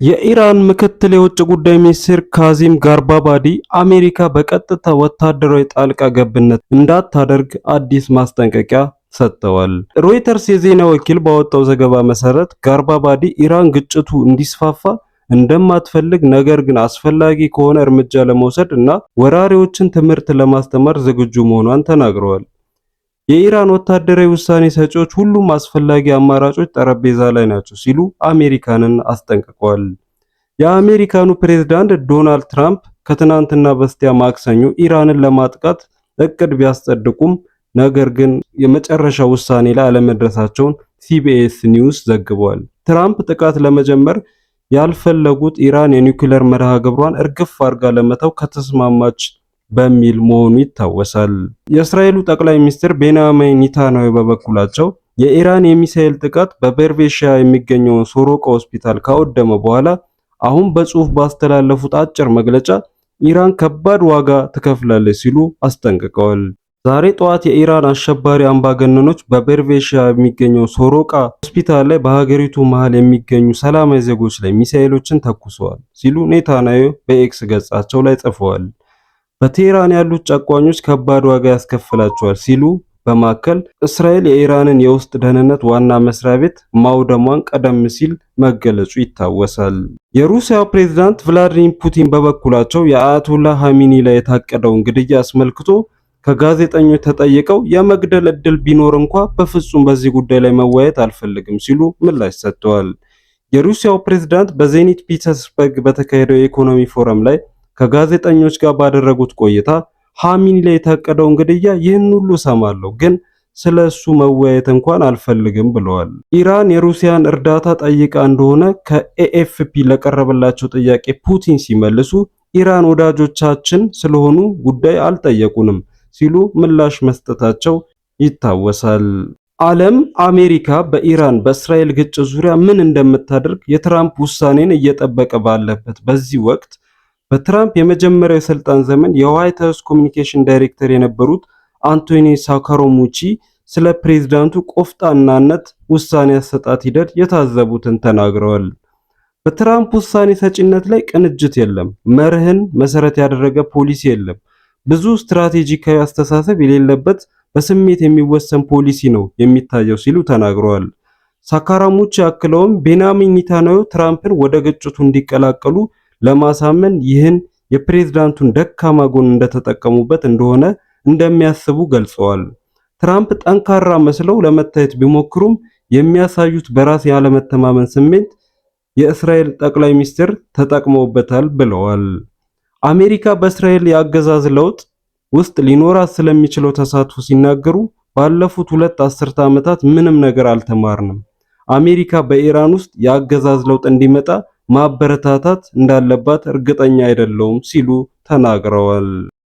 የኢራን ምክትል የውጭ ጉዳይ ሚኒስትር ካዚም ጋሪባባዲ አሜሪካ በቀጥታ ወታደራዊ ጣልቃ ገብነት እንዳታደርግ አዲስ ማስጠንቀቂያ ሰጥተዋል። ሮይተርስ የዜና ወኪል ባወጣው ዘገባ መሰረት ጋሪባባዲ ኢራን ግጭቱ እንዲስፋፋ እንደማትፈልግ፣ ነገር ግን አስፈላጊ ከሆነ እርምጃ ለመውሰድ እና ወራሪዎችን ትምህርት ለማስተማር ዝግጁ መሆኗን ተናግረዋል። የኢራን ወታደራዊ ውሳኔ ሰጪዎች ሁሉም አስፈላጊ አማራጮች ጠረጴዛ ላይ ናቸው ሲሉ አሜሪካንን አስጠንቅቀዋል። የአሜሪካኑ ፕሬዝዳንት ዶናልድ ትራምፕ ከትናንትና በስቲያ ማክሰኞ ኢራንን ለማጥቃት እቅድ ቢያስጸድቁም ነገር ግን የመጨረሻ ውሳኔ ላይ አለመድረሳቸውን ሲቢኤስ ኒውስ ዘግቧል። ትራምፕ ጥቃት ለመጀመር ያልፈለጉት ኢራን የኒውክሌር መርሃ ግብሯን እርግፍ አድርጋ ለመተው ከተስማማች በሚል መሆኑ ይታወሳል። የእስራኤሉ ጠቅላይ ሚኒስትር ቤንያሚን ኔታንያሁ በበኩላቸው የኢራን የሚሳኤል ጥቃት በቤርሼቫ የሚገኘውን ሶሮቃ ሆስፒታል ካወደመ በኋላ አሁን በጽሁፍ ባስተላለፉት አጭር መግለጫ ኢራን ከባድ ዋጋ ትከፍላለች ሲሉ አስጠንቅቀዋል። ዛሬ ጠዋት የኢራን አሸባሪ አምባገነኖች በቤርሼቫ የሚገኘው ሶሮቃ ሆስፒታል ላይ በሀገሪቱ መሃል የሚገኙ ሰላማዊ ዜጎች ላይ ሚሳኤሎችን ተኩሰዋል ሲሉ ኔታንያሁ በኤክስ ገጻቸው ላይ ጽፈዋል። በቴህራን ያሉት ጨቋኞች ከባድ ዋጋ ያስከፍላቸዋል ሲሉ በማከል እስራኤል የኢራንን የውስጥ ደህንነት ዋና መስሪያ ቤት ማውደሟን ቀደም ሲል መገለጹ ይታወሳል። የሩሲያው ፕሬዝዳንት ቭላዲሚር ፑቲን በበኩላቸው የአያቶላ ኻሜኒ ላይ የታቀደውን ግድያ አስመልክቶ ከጋዜጠኞች ተጠይቀው የመግደል ዕድል ቢኖር እንኳ በፍጹም በዚህ ጉዳይ ላይ መወያየት አልፈልግም ሲሉ ምላሽ ሰጥተዋል። የሩሲያው ፕሬዝዳንት በሴንት ፒተርስበርግ በተካሄደው የኢኮኖሚ ፎረም ላይ ከጋዜጠኞች ጋር ባደረጉት ቆይታ ኻሜኒ ላይ የታቀደውን ግድያ ይህን ሁሉ እሰማለሁ፣ ግን ስለ እሱ መወያየት እንኳን አልፈልግም ብለዋል። ኢራን የሩሲያን እርዳታ ጠይቃ እንደሆነ ከኤኤፍፒ ለቀረበላቸው ጥያቄ ፑቲን ሲመልሱ ኢራን ወዳጆቻችን ስለሆኑ ጉዳይ አልጠየቁንም ሲሉ ምላሽ መስጠታቸው ይታወሳል። ዓለም አሜሪካ በኢራን በእስራኤል ግጭት ዙሪያ ምን እንደምታደርግ የትራምፕ ውሳኔን እየጠበቀ ባለበት በዚህ ወቅት በትራምፕ የመጀመሪያው የስልጣን ዘመን የዋይት ሃውስ communication ዳይሬክተር የነበሩት አንቶኒ ስካራሙቺ ስለ ፕሬዝዳንቱ ቆፍጣናነት ውሳኔ አሰጣጥ ሂደት የታዘቡትን ተናግረዋል። በትራምፕ ውሳኔ ሰጪነት ላይ ቅንጅት የለም፣ መርህን መሰረት ያደረገ ፖሊሲ የለም፣ ብዙ ስትራቴጂካዊ አስተሳሰብ የሌለበት በስሜት የሚወሰን ፖሊሲ ነው የሚታየው ሲሉ ተናግረዋል። ስካራሙቺ አክለውም ቤንያሚን ኔታንያሁ ትራምፕን ወደ ግጭቱ እንዲቀላቀሉ ለማሳመን ይህን የፕሬዝዳንቱን ደካማ ጎን እንደተጠቀሙበት እንደሆነ እንደሚያስቡ ገልጸዋል። ትራምፕ ጠንካራ መስለው ለመታየት ቢሞክሩም የሚያሳዩት በራስ ያለመተማመን ስሜት የእስራኤል ጠቅላይ ሚኒስትር ተጠቅመውበታል ብለዋል። አሜሪካ በእስራኤል የአገዛዝ ለውጥ ውስጥ ሊኖራት ስለሚችለው ተሳትፎ ሲናገሩ ባለፉት 2 አስርተ ዓመታት ምንም ነገር አልተማርንም። አሜሪካ በኢራን ውስጥ የአገዛዝ ለውጥ እንዲመጣ ማበረታታት እንዳለባት እርግጠኛ አይደለሁም ሲሉ ተናግረዋል።